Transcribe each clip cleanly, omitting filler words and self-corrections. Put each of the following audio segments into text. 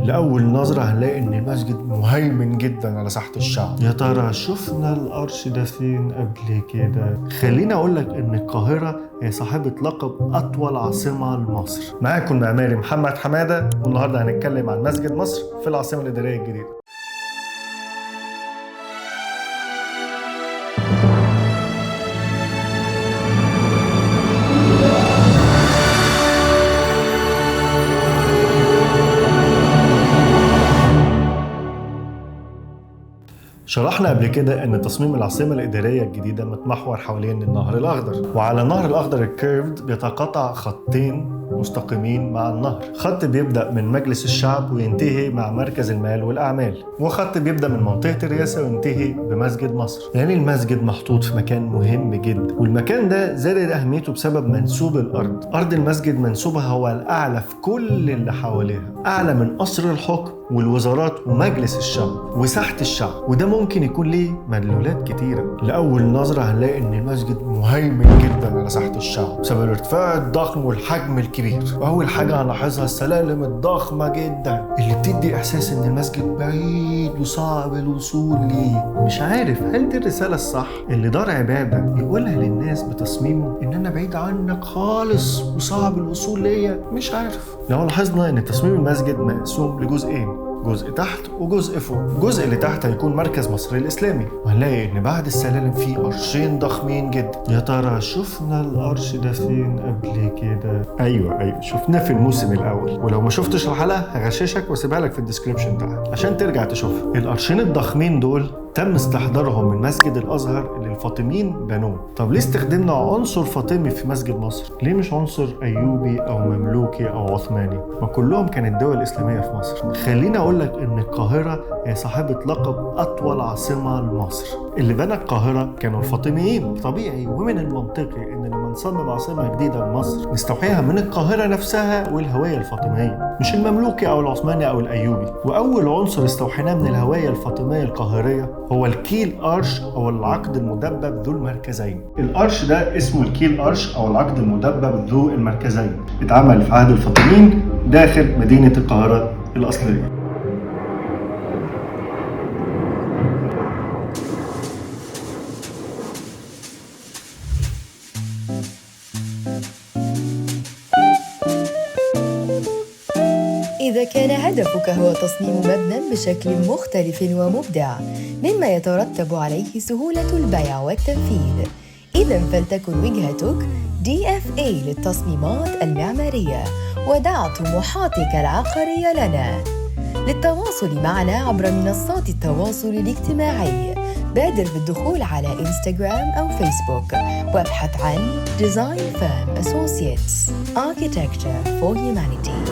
لأول نظرة هنلاقي إن المسجد مهيمن جدا على ساحة الشعب. يا ترى شفنا القرش ده فين قبل كده؟ خليني أقول لك إن القاهرة هي صاحبة لقب أطول عاصمة لمصر. معاكم المعماري محمد حمادة، والنهاردة هنتكلم عن مسجد مصر في العاصمة الإدارية الجديدة. شرحنا قبل كده ان تصميم العاصمة الادارية الجديدة متمحور حوالين النهر الاخضر، وعلى النهر الاخضر ال curved بيتقاطع خطين مستقيمين مع النهر. خط بيبدا من مجلس الشعب وينتهي مع مركز المال والاعمال، وخط بيبدا من منطقة الرئاسة وينتهي بمسجد مصر. لان المسجد محطوط في مكان مهم جدا، والمكان ده زادت اهميته بسبب منسوب الارض. ارض المسجد منسوبها هو الاعلى في كل اللي حواليها، اعلى من قصر الحكم والوزارات ومجلس الشعب وساحة الشعب، وده ممكن يكون ليه مدلولات كتيرة. لأول نظرة هنلاقي إن المسجد مهيمن جدا على ساحة الشعب بسبب الارتفاع الضخم والحجم الكبير. وأول حاجة هنلاحظها السلالم الضخمة جدا اللي بتدي إحساس إن المسجد بعيد وصعب الوصول ليه. مش عارف هل دي الرسالة الصح اللي دار عبادة يقولها للناس بتصميمه، إن أنا بعيد عنك خالص وصعب الوصول ليا؟ مش عارف. لو لاحظنا إن تصميم المسجد مقسوم لجزئين، جزء تحت وجزء فوق. الجزء اللي تحت هيكون مركز مصر الإسلامي، وهنلاقي إن بعد السلالم فيه قرشين ضخمين جدا. يا ترى شفنا القرش ده فين قبل كده؟ أيوه شفناه في الموسم الأول، ولو ما شفتش الحلقة هغششك واسيبها لك في ال description تحت عشان ترجع تشوفها. القرشين الضخمين دول تم استحضارهم من مسجد الأزهر اللي الفاطميين بنوه. طب ليه استخدمنا عنصر فاطمي في مسجد مصر؟ ليه مش عنصر أيوبي أو مملوكي أو عثماني؟ ما كلهم كانت دول إسلامية في مصر. خليني أقول لك إن القاهرة هي صاحبة لقب أطول عاصمة لمصر. اللي بنى القاهرة كانوا الفاطميين. طبيعي ومن المنطقي إن لما نصمم عاصمة جديدة لمصر نستوحيها من القاهرة نفسها والهوية الفاطمية، مش المملوكي أو العثماني أو الأيوبي. وأول عنصر استوحيناه من الهوية الفاطمية القاهرية هو ال keel arch أو العقد المدبب ذو المركزين. ال arch ده اسمه ال keel arch أو العقد المدبب ذو المركزين، اتعمل في عهد الفاطميين داخل مدينة القاهرة الأصلية. إذا كان هدفك هو تصميم مبنى بشكل مختلف ومبدع مما يترتب عليه سهولة البيع والتنفيذ، إذا فلتكن وجهتك DFA للتصميمات المعمارية، ودع طموحاتك العقارية لنا. للتواصل معنا عبر منصات التواصل الاجتماعي، بادر بالدخول على إنستغرام أو فيسبوك وابحث عن Design Firm Associates Architecture for Humanity.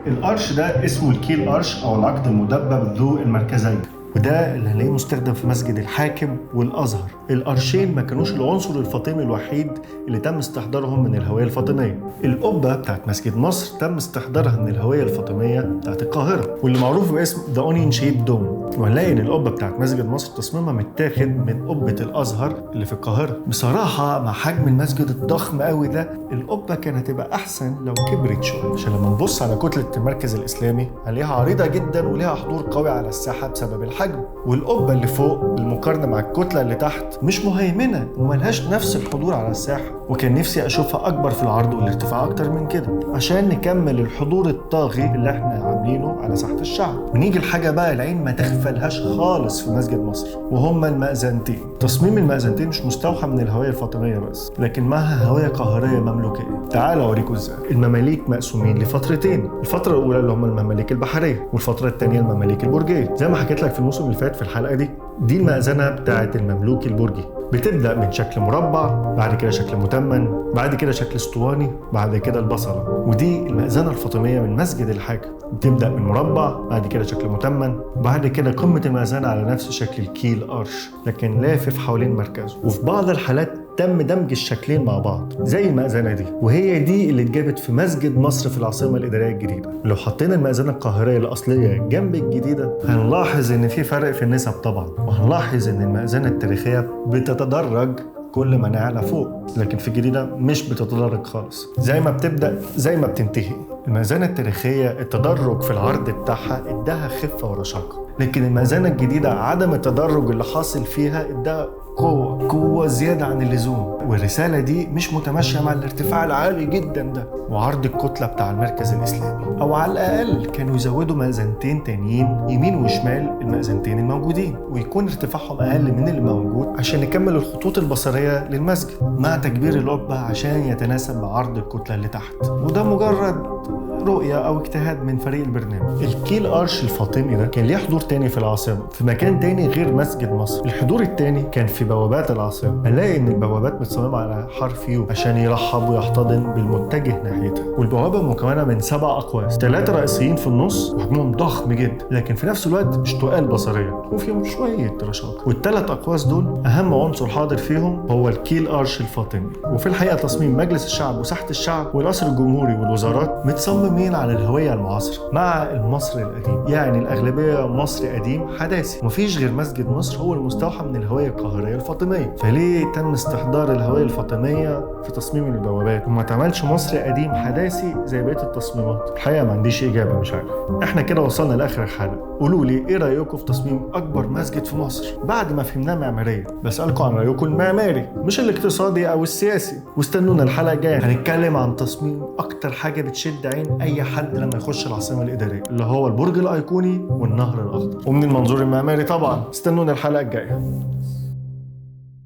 ال arch ده اسمه ال keel arch او العقد المدبب ذو المركزين، وده اللي هنلاقيه مستخدم في مسجد الحاكم والازهر. القرشين ما كانوش العنصر الفاطمي الوحيد اللي تم استحضارهم من الهوية الفاطمية. القبة بتاعت مسجد مصر تم استحضارها من الهوية الفاطمية بتاعت القاهرة، واللي معروف باسم the onion shape dome. وهنلاقي ان القبة بتاعت مسجد مصر تصميمها متاخد من قبه الازهر اللي في القاهرة. بصراحة مع حجم المسجد الضخم قوي ده، القبة كانت هتبقى احسن لو كبرت شوية، عشان لما نبص على كتلة المركز الاسلامي هنلاقيها عريضة جدا وليها حضور قوي على الساحة بسبب الحجم. والقبه اللي فوق بالمقارنة مع الكتلة اللي تحت مش مهيمنة وملهاش نفس الحضور على الساحة، وكان نفسي اشوفها اكبر في العرض والارتفاع اكتر من كده عشان نكمل الحضور الطاغي اللي احنا عاملينه على ساحة الشعب. ونيجي لحاجة بقى العين ما تغفلهاش خالص في مسجد مصر، وهما المأذنتين. تصميم المأذنتين مش مستوحى من الهوية الفاطمية بس، لكن معها هوية قاهريه مملوكيه. تعالوا اوريكم ازاي. المماليك مقسومين لفترتين، الفترة الاولى اللي هم المماليك البحرية، والفترة الثانية المماليك البرجيه. زي ما حكيت لك في الموسم اللي فات في الحلقة دي المأذنه بتاعه المملوك البرجي، بتبدأ من شكل مربع، بعد كده شكل متمن، بعد كده شكل اسطواني، بعد كده البصلة. ودي المأذنة الفاطمية من مسجد الحاكم، بتبدأ من مربع، بعد كده شكل متمن، بعد كده قمة المأذنة على نفس شكل ال keel arch لكن لافف حوالين مركزه. وفي بعض الحالات تم دمج الشكلين مع بعض زي المأذنة دي، وهي دي اللي اتجابت في مسجد مصر في العاصمة الإدارية الجديدة. لو حطينا المأذنة القاهرية الأصلية جنب الجديدة هنلاحظ إن في فرق في النسب طبعا، وهنلاحظ إن المأذنة التاريخية بتتدرج كل ما نعلى فوق، لكن في الجديدة مش بتتدرج خالص، زي ما بتبدأ زي ما بتنتهي. المئذنة التاريخية التدرج في العرض بتاعها اداها خفة ورشاقة، لكن المئذنة الجديدة عدم التدرج اللي حاصل فيها اداها قوة زيادة عن اللزوم، والرسالة دي مش متماشية مع الارتفاع العالي جدا ده وعرض الكتلة بتاع المركز الإسلامي. أو على الأقل كانوا يزودوا مئذنتين تانيين يمين وشمال المئذنتين الموجودين، ويكون ارتفاعهم أقل من اللي موجود عشان نكمل الخطوط البصرية للمسجد، مع تكبير القبة عشان يتناسب مع عرض الكتلة اللي تحت. وده مجرد رؤية أو اجتهاد من فريق البرنامج. ال keel arch الفاطمي ده كان ليه حضور تاني في العاصمة، في مكان تاني غير مسجد مصر. الحضور التاني كان في بوابات العاصمة. هنلاقي إن البوابات متصممة على حرف U عشان يرحب ويحتضن بالمتجه ناحيتها، والبوابة مكونة من 7 أقواس، 3 رئيسيين في النص وحجمهم ضخم جدا، لكن في نفس الوقت مش تقال بصريا وفيهم شوية رشاقة. والثلاث أقواس دول أهم عنصر حاضر فيهم هو ال keel arch الفاطمي. وفي الحقيقة تصميم مجلس الشعب وساحة الشعب والقصر الجمهوري والوزارات متصممين على الهوية المعاصرة مع المصري القديم، يعني الأغلبية مصري قديم حداثي، مفيش غير مسجد مصر هو المستوحى من الهوية القاهرية الفاطمية. فليه تم استحضار الهوية الفاطمية في تصميم البوابات وما تعملش مصري قديم حداثي زي بقية التصميمات؟ الحقيقة ما عنديش إجابة، مش عارف. احنا كده وصلنا لآخر الحلقة. قولوا لي ايه رأيكم في تصميم أكبر مسجد في مصر بعد ما فهمناه معماريا؟ بسألكم عن رأيكم المعماري مش الاقتصادي أو السياسي. واستنونا الحلقة الجاية، هنتكلم عن تصميم أكتر حاجة بتشد عين أي حد لما يخش العاصمة الإدارية، اللي هو البرج الأيقوني والنهر الأخضر، ومن المنظور المعماري طبعا. استنونا الحلقة الجاية.